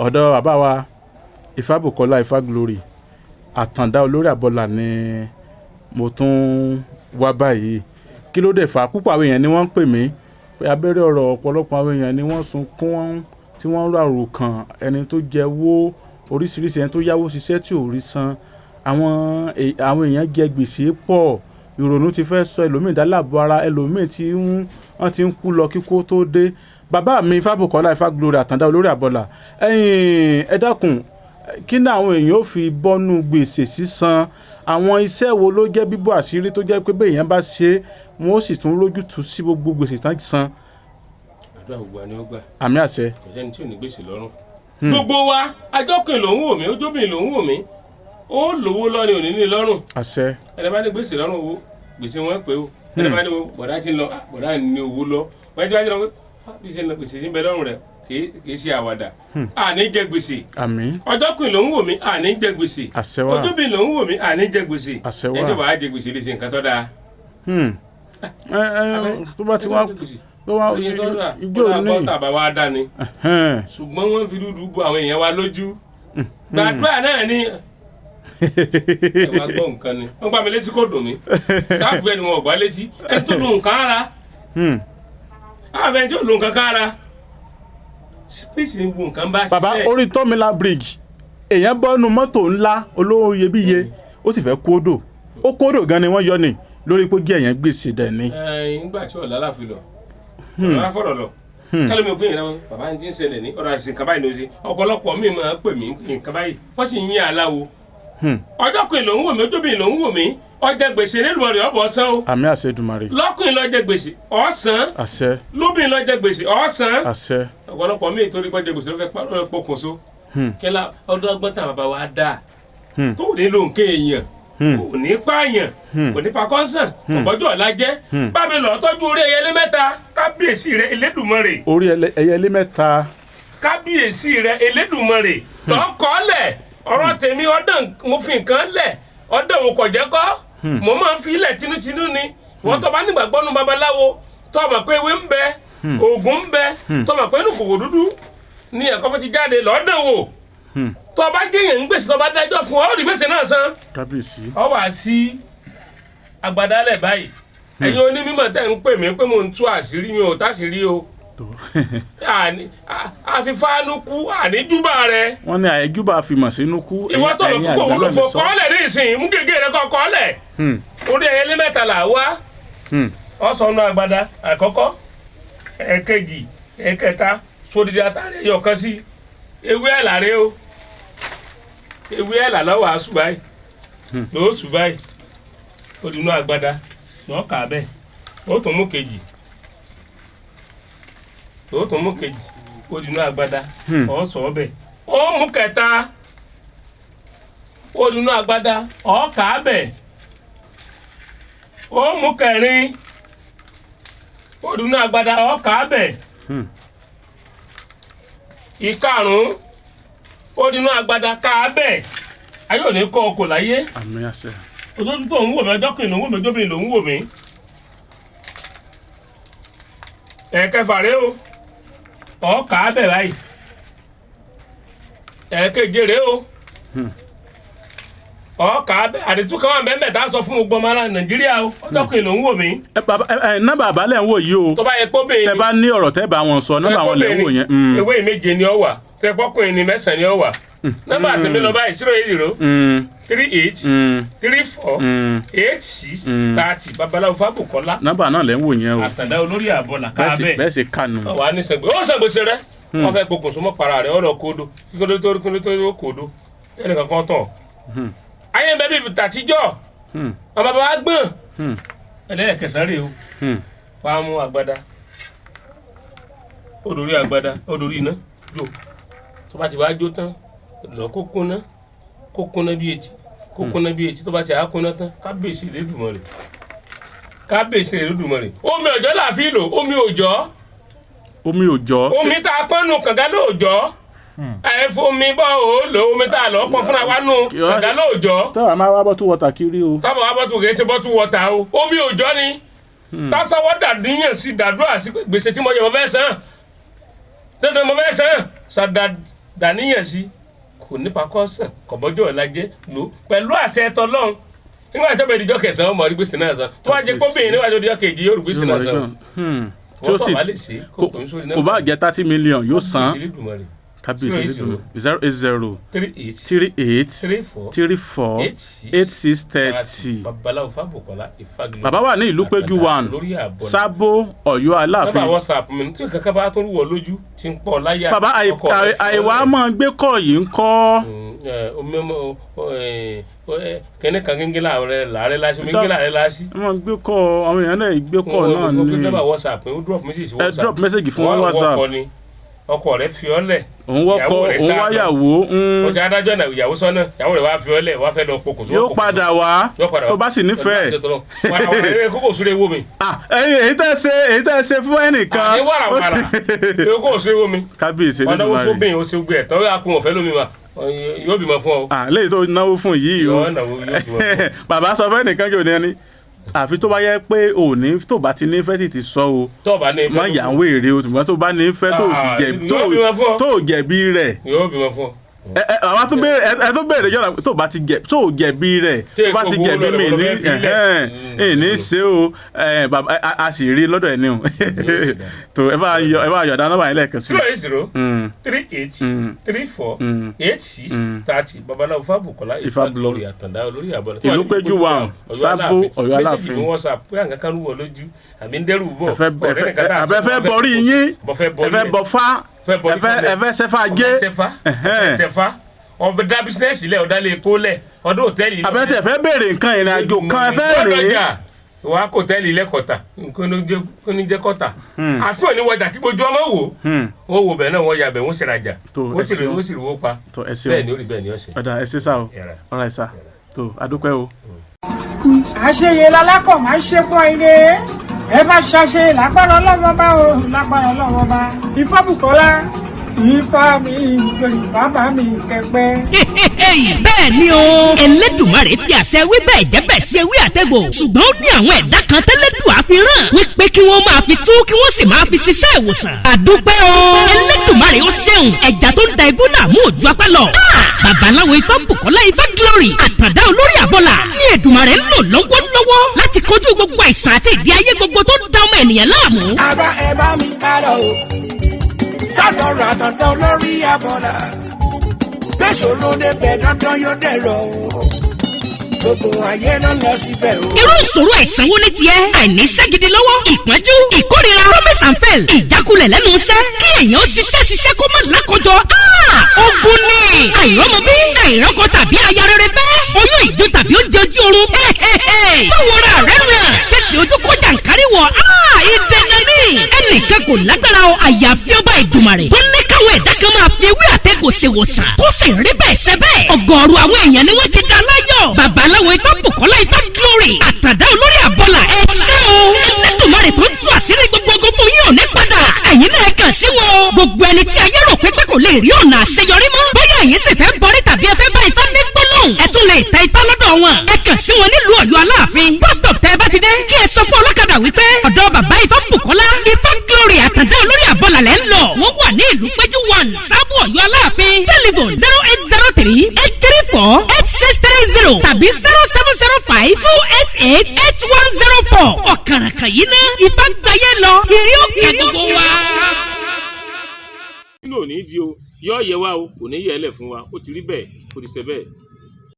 Ọ̀dọ̀ bàbá wa Ifábùkọ́lá Ifáglory Àtàndá Olórí Àbọ̀là ni mo tún wá báyìí. Kí ló dé fà á? Púpọ̀ àwọn èèyàn ni wọ́n ń pè mí pé abẹ́rẹ́ ọ̀rọ̀. Ọ̀pọ̀lọpọ̀ àwọn èèyàn ni wọ́n sunkún, tí wọ́n ń rò àròkàn, ẹni tó jẹ́wọ́ oríṣiríṣi, ẹni tó yáwó ṣiṣẹ́ tí ò rí san, àwọn èèyàn jẹ gbèsè pọ̀, ìrònú ti fẹ́ sọ ẹlòmíì dálábọ̀ ara ẹlòmíì tí wọ́n ti ń kú lọ kíkó tó dé. Bàbá mi Ifábùkọ́lá Ifáglory Àtàndá Olórí Àbọ̀là, ẹ̀yin ẹ dákun, kí ni àwọn èèyàn ó fi bọ́nú gbèsè sísan? Àwọn iṣẹ́ wo ló jẹ́ bíbọ̀ àṣírí tó jẹ́ pé bẹ́ẹ̀ èèyàn bá ṣe é, wọ́n ó sì tún rójútùú sí gbogbo gbèsè tán san? Àdúrà gbogbo wa ni ó gbà. Àmín, àṣẹ. Kò sẹ́ni tí ò ní gbèsè lọ́rùn. Gbogbo wa, ajọ́kùn lòún wò mí, ojóbìn lòún wò mí, ó lówó lọ́ni òní ní lọ́rùn. Àṣẹ. Ẹni bá ní gbèsè lọ́rùn, owó gbèsè wọn pé o. Ẹni bá ní o bọ̀dá ti ń lọ, ah, bọ̀dá ní owó lọ, wọ́n ti bá ti lọ pé, ah, bí ṣe ń lọ, gbèsè ti ń bẹ lọ́rùn rẹ̀ kì í ṣe àwàdà. Àní jẹ gbèsè. Àmín. Ọjọ́kùn lòún wò mí, àní jẹ gbèsè. Àṣẹ wà. Ojóbìn lòún wò mí, àní jẹ gbèsè. Àṣẹ wà. Ẹni tí wàá jẹ gbèsè lè ṣe nǹkan tó dáa. Ẹ ẹ, tó bá ti wá tó wá Oye tó dà ijó ó dà ní bọ́ tàbá wa dá ni, ṣùgbọ́n wọ́n fi dúdú bo àwọn èèyàn wa lójú. Gbàdúrà náà ni ẹ wá gbọ́ nǹkan ni wọ́n gbá mi létí, kò dùn mí. Sáfù ẹni wọn ò gbá létí, ẹni tó lu nǹkan ara, àwọn ẹni tó lu nǹkan kára, speech ni gbogbo nǹkan bá ṣiṣẹ́. Bàbá, orí Tọ́mìlà Bridge, èèyàn bọ́nu mọ́tò ńlá olówó iyebíye, ó sì fẹ́ kódò, ó kódò gan ni wọ́n yọ ni lórí pé jẹ́ èèyàn gbèsè dẹ̀ ni. Ẹ ńgbà tí ọ̀la láfi lọ, ọ̀la fọ̀rọ̀ lọ kálọ̀ mi ò gbé yẹn náà. Bàbá ń ti ń ṣẹlẹ̀ ní ọ̀rọ̀ àṣìṣe nǹkan báyìí ló ṣe. Ọ̀pọ̀lọpọ̀ mi máa ń pè mí nǹkan báyìí, wọ́n sì ń yín aláwo. Ọjọ́ pé lòún wò mí, ojóbìn lòún wò mí, ọjọ́ gbèsè nílùú rẹ̀ ọ̀bọ̀ san o. Àmín, àṣẹ Èdùmàrè. Lọ́kùnrin ló jẹ gbèsè, ọ̀sán. Àṣẹ. Lóbìnrin ló jẹ gbèsè, ọ̀sán. Àṣẹ. Ọ̀pọ̀lọpọ̀ míì torí pé jẹ gbèsè ló fẹ́ pokùnso. Kí la ọdún ọgbọ́n tàn bàbá wa dáa tó ní ló ń ké èèyàn, kò ní pààyàn, kò ní pa kọ́sàn, ọ̀bọ́jọ́ ọ̀la jẹ́. Bámi lọ tọ́jú orí ẹyẹlé mẹ́ta, kábíyèsí rẹ Elédùmarè. Orí ẹyẹlé mẹ́ta. Kábíyèsí rẹ Elédùmarè, lọ́kọ́ lẹ̀ ọ̀rọ̀ tèmi. Ọdún mo fi nǹkan lẹ̀, ọdún òun kò jẹ́ kọ́ mo máa ń fi ilẹ̀ tinútinú ni. Wọ́n tó bá nígbàgbọ́ nu babaláwo, tó mọ̀ pé ewé ń bẹ, oògùn ń bẹ, tó mọ̀ pé inú kòkò dúdú ni ẹ̀kọ́ fún ti jáde lọ́dún wò, tó bá jẹ́yàn ń gbèsè, tó bá dájọ́ fún ọ, ó rí gbèsè náà san. Kábíyèsí. Ọ wá sí agbadálẹ̀ báyìí. Ẹ̀yin onímọ̀ tẹ́ ń pè mí pé mò ń tú àṣírí, mi ò táṣírí o. Tó. Àfifáànù kú àníjúbà rẹ. Wọ́n ní àìjúbà fìmọ̀ sínú kú. Ìwọ tó lọ ẹ̀yin kókò àgbà wúlò náà lè fún sọ. kọ́lẹ̀ ní ìsìn, mú gègé rẹ kọ́ kọ́lẹ̀. Orí ẹyẹlé mẹ́ta là wá. Ọ sọ ọ́nà agbada àkọ́kọ́, ẹ̀kejì, ẹ̀kẹta, sódìdí àtàrí ẹyọ kan sí ewé ẹ̀là rẹ o. Ewé ẹ̀là lọ́wọ́ àásù báyìí, lóòsù báyìí, ó di inú agbada lọ́ọ́ kà á bẹ́ẹ̀. Ó tún mú kejì, ó tún mú kejì, ó di inú agbada, ó sọ ọ́ bẹ́ẹ̀. Ó mú kẹta, ó di inú agbada, ó kà á bẹ́ẹ̀. Ó mú kẹrin, ó di inú agbada, ó kà á bẹ́ẹ̀. Ìkarùn-ún, ó di inú agbada, kà á bẹ́ẹ̀. Ayé ò ní kọ́ ọkọ̀ láyé. Àmín, àṣẹ. Òtútù tó ń wò mí, ọjọ́ kìnnìún wò mí, ọjọ́ ló ń wò mí. Ẹ̀ẹ̀kẹfà rèé o, ọ̀ọ́kà á bẹ̀ báyìí. Ẹ̀ẹ̀keje rèé o, ọ̀ọ́kà á bẹ̀. Àdìtú kan wà mẹ́mẹ́ tá a sọ fún gbogbo ọmọ ará Nàìjíríà o. Ọjọ́ kìnnìún ló ń wò mí. Ẹ bàbá, ẹ nọ́mbà àbálẹ̀ ń wò yìí o. Tó bá yẹ kó bẹ́ẹ̀ Tẹ ni bá ní ọ̀rọ̀ tẹ́ bá wọn sọ, nọ́mbà wọn lẹ̀ ń wò yẹn. Ewé méje ni ọ wà, tẹ pọ́kùnrin ni mẹ́sàn-án ni ọ wà. Nọ́mbà tèmi lọ báyìí: 080 38 34 86 30. Babaláwo Fábùkọ́lá. Nọ́mbà náà lẹ̀ ń wò yẹn o. Àtàndá Olórí Àbọ̀là. Bẹ́ẹ̀ sì Káàbẹ̀. Bẹ́ẹ̀ sì kànú. Wà á ní sẹgbẹ, ó sẹgbèsè rẹ, wọn fẹ́ pokùnso mọ para rẹ, ọ̀rọ̀ kódo kíkódó tó kíkódó tó kódo ẹnì kankan tán. Ayé ń bẹ bíi tàtijọ́, àwọn bàbá wa gbọ́n. Ẹlẹ́ẹ̀kẹsàn-án rèé o. Wàá mú agbada, ó dorí agbada, ó dorí iná jó. Tó bá ti wá jó tán, lọ kó kúnná, kó kúnná bí etí, kó kúnná bí etí. Tó bá ti á kúnná tán, kábíyèsí Elédùmarè, kábíyèsí Elédùmarè. Omi òjò là fi lò, omi òjò. Omi òjò. Omi tá a pọ́n nù kànga lóòjọ́, àìfomi bọ́ ò lò, omi tá a lọ pọ́n fúnra wa nù kànga lóòjọ́. Táwa máa wá bottle water kiri o. Táwọn wa bottle, kìí ṣe bottle water o, omi òjò ni. Tásánwó dàdíyàn sí dàdúrà sí pé gbèsè tí mo yẹ, mo fẹ́ san, dandan mo fẹ́ san sàdà. Dàníyàn sí kò nípa kọ́sàn kò bọ́jọ́ ọ̀la jẹ́ lò pẹ̀lú àṣẹ tọlọ́run. Nígbà tó bẹ dijọ́ kẹsàn-án, ọmọ rí gbèsè náà san. Tó wá jẹ́ kóbìnrin, nígbà tó dijọ́ kejì, yóò rí gbèsè náà san. Tí ó sì Wọ́n tó bá lè ṣe kó pè mí sórí kò bá jẹ́ 30 million yóò san. Elédùmarè. Kábíyèsí Elédùmarè. 080 38 38 34 34 86 86 30. Babaláwo Fábùkọ́lá Ìfagilé. Bàbá wà ní ìlú Péjú 1, lórí àbọ̀ Sábó, Ọ̀yọ́ Aláàfin. Nọ́mbà WhatsApp mi tí kankan bá tó rú wọ lójú tí ń pọ̀ láyà. Bàbá, ọkọ rẹ̀ fi àìwá ọ́ lẹ̀. máa gbé kọ́ yìí ń kọ́. Omi ọmọ kẹ́ni kan gẹ́gẹ́ láàrẹ láàrẹ láṣí omi gẹ́gẹ́ láàrẹ láṣí. Ẹ máa gbé kọ́, àwọn èèyàn náà gbé kọ́ náà Wọ́n fún pé ni. nọ́mbà WhatsApp mi, ó drop message sí Ẹ WhatsApp. drop message fún wọn Wọ́n WhatsApp. wọ́kọ ni ọkọ rẹ̀ fi ọ́ lẹ̀. Òun wọ́kọ, Ìyàwó rẹ̀ òun sá lọ. wáyàwó. Ó ti adájọ́ náà ìyàwó sọ́nà, ìyàwó rẹ̀ wá fi ọ́ lẹ̀, wá fẹ́ lọ pokùnso. Yóò padà wá Yóò padà wá. tó bá sì nífẹ̀ẹ́. Wàràwàrà kókò súré wo mi. Ah, ẹ̀yin èyí tẹ́ ṣe fún ẹnìkan. Àní wàràwàrà kókò súré wo mi. Kábíyèsí Ọ̀nà wo Elédùmarè. sóbìn ó ṣe gbé ẹ̀ tọ́ akun ọ̀fẹ́ lómi wa yóò bímọ fún ọ. Ah, léyìí tó náwó fún yìí o. Yóò náwó, yóò bímọ fún ọ. Bàbá sọ fún ẹnìkan kí o ní ẹni àfi tó bá yẹ pé òní tó bá ti nífẹ̀ẹ́ tètè sọ o. Tó bá ní ìfẹ́ Má yà ń wèrè o, tùmọ̀ tó bá nífẹ̀ẹ́ tó sì Ah, jẹ̀bi tó yóò bímọ fún ọ. tó jẹ̀bi rẹ̀. Yóò bímọ fún ọ. Ẹ ẹ àwa tún béèrè, ẹ tún béèrè yọ̀nà tó bá ti jẹ tó jẹ̀bi rẹ̀ Tí tó bá ti èkó jẹ̀bi gbowó mi lọ́dọ̀ ní lọ́fẹ́ fi lẹ̀. ẹ̀hẹ́n ẹ̀ ní ṣe o. Ẹ̀ bàbá a sì rí lọ́dọ̀ ẹ̀ ní o tó ẹ bá yọ̀dá nọ́mbà yẹn lẹ́ẹ̀kan sí. 080 38 34 86 30, Babaláwo Fábùkọ́lá Ifá Blog. Ìfáglórí Àtàndá olórí àbọ̀lẹ̀. Ìlú Péjú 1, Sábó, Ọ̀yọ́ Aláàfin. Message mi WhatsApp pé àǹkan kan rú wọ lójú àbí ń dẹ́rù bọ̀. Ẹ fẹ́ ẹ fẹ́ bọrí yín, Bọ̀ fẹ́ ẹ fẹ́ bọ fá, Fẹ́ bọrí ẹ fẹ́ fún mi. ẹ fẹ́ sẹ́fà jẹ́. Ọfẹ tẹfa, ọfẹ dá business lẹ, ọdá lè kó lẹ, ọdún hòtẹ́ẹ̀lì lẹ. Àbẹ tẹ fẹ́ béèrè nǹkan ìrìn àjò kan ẹ fẹ́ rèé. Wàá kò tẹ́lì lẹ́kọ̀ọ́ta nǹkan ní jẹ́ kọ́ta àfi òní wọjà kí gbójú ọmọ wò ó wò bẹ́ẹ̀ náà wọ́n ya bẹ̀ wọ́n sì rajà. Tó, wọ́n ẹ sì rí ṣeun. Wọ́n sì rí wọ́n pa. Tó, ẹ ṣeun. Bẹ́ẹ̀ ni ó rí, bẹ́ẹ̀ ni ó ṣe. Ọ̀dà, ẹ ṣe sá o. Yàrá. Ọ̀rọ̀ ẹ sá tó, adúpẹ́ o. Àṣeyẹ lalákọ̀ máa ń ṣe pọ̀ ire, ẹ má ṣàṣeyẹ lágbára ọlọ́wọ́ bá o, lágbára ọlọ́wọ́ bá. Ifábùkọ́lá Ifá mi ìgbèrú bàbá mi kẹpẹ́. Bẹ́ẹ̀ ni o, Elédùmarè fi àṣẹ wí bẹ́ẹ̀ jẹ́ bẹ́ẹ̀ ṣe wí àtẹ̀gbò, ṣùgbọ́n ó ní àwọn ẹ̀dá kan tẹ́lẹ̀dùn àfihàn wípé kí wọ́n máa fi tú kí wọ́n sì máa fi ṣiṣẹ́ ìwòsàn. Àdúpẹ́ o, Elédùmarè ó ṣeun. Ẹja tó ń da ibú náà mú òjò apá lọ. Babaláwo Ifábùkọ́lá Ifá Glory Àtàndá olórí àbọ̀là ní Èdùmarè ń lò lọ́wọ́lọ́wọ́ láti kojú gbogbo àìsàn àti ìdí ayé gbogbo tó ń da ọmọ ènìyàn láàmú. Ara ẹ bá mi ká lọ o sọ́dọ̀ Àtàndá olórí abọ́là gbèsòrò débẹ̀ dandan yóò dẹ̀rọ̀ o, gbogbo ayé ló lọ síbẹ̀ o. Irú ìṣòro àìsàn wo ni tiẹ̀? Àìníṣẹ́ gidi lọ́wọ́, ìpọ́njú, ìkórira, promise and fail, ìjákulẹ̀ lẹ́nu iṣẹ́, kí èèyàn ó ṣiṣẹ́ ṣiṣẹ́ kó má lákòjọ. Ah! Ogun ni àìrọ́mọbí, àìrọ́kọ tàbí aya rere fẹ́, oyún ìjó tàbí oúnjẹ ojú oorun. Báwo ra rẹ̀ ràn fífi ojú kó jàǹkárí wọ̀? Ìdènà ni ẹnìkan kò lágbára o, àyàfi ọba Ìdùmarè tó ní káwọn ẹ̀dá kan máa fi ewé àtẹ̀gùn ṣèwòsàn tó sì rí bẹ́ẹ̀ ṣe bẹ́ẹ̀. Ọ̀gọ̀ọ̀rọ̀ àwọn èèyàn ni wọ́n ti dá láyọ̀. Babaláwo Ifábùkọ́lá Ifá Glory Àtàdá olórí àbọ̀là, ẹ ṣé o. Ẹlẹ́dùnmarè tó ń tú àṣírí gbogbo ogun fún yín ò ní padà. Ẹ̀yin náà kàn sí wọn. Gbogbo ẹni tí ayé rò pé kò lè rí ọ̀nà àṣeyọrí mọ́, bóyá ẹ̀yin sì fẹ́ bọrí tàbí ẹ fẹ́ bá Ifá ní gbólóhùn, ẹ tún lè tẹ Ifá lọ́dọ̀ wọn. Ẹ kàn sí wọn nílùú Ọ̀yọ́ Aláàfin. Bus stop tẹ́ ẹ bá ti dé, kí ẹ sọ fún ọlọ́kadà wípé ọ̀dọ̀ bàbá Ifábùkọ́lá Ifá Glory Àtàndá olórí àbọ̀là lẹ́ ń lọ. Wọ́n wà ní ìlú Péjú 1, Sábò, Ọ̀yọ́ Aláàfin. Telephone 08038348630 tàbí 07052888104. Ọ̀kàràkàn yìí ná Ifá gbáyé lọ, ìrí òkè gbogbo wa. Nínú òní di o, yọ yẹ wa o, kò ní yẹ ẹ lẹ fún wa. Ó ti rí bẹ́ẹ̀, ó ti ṣe bẹ́ẹ̀.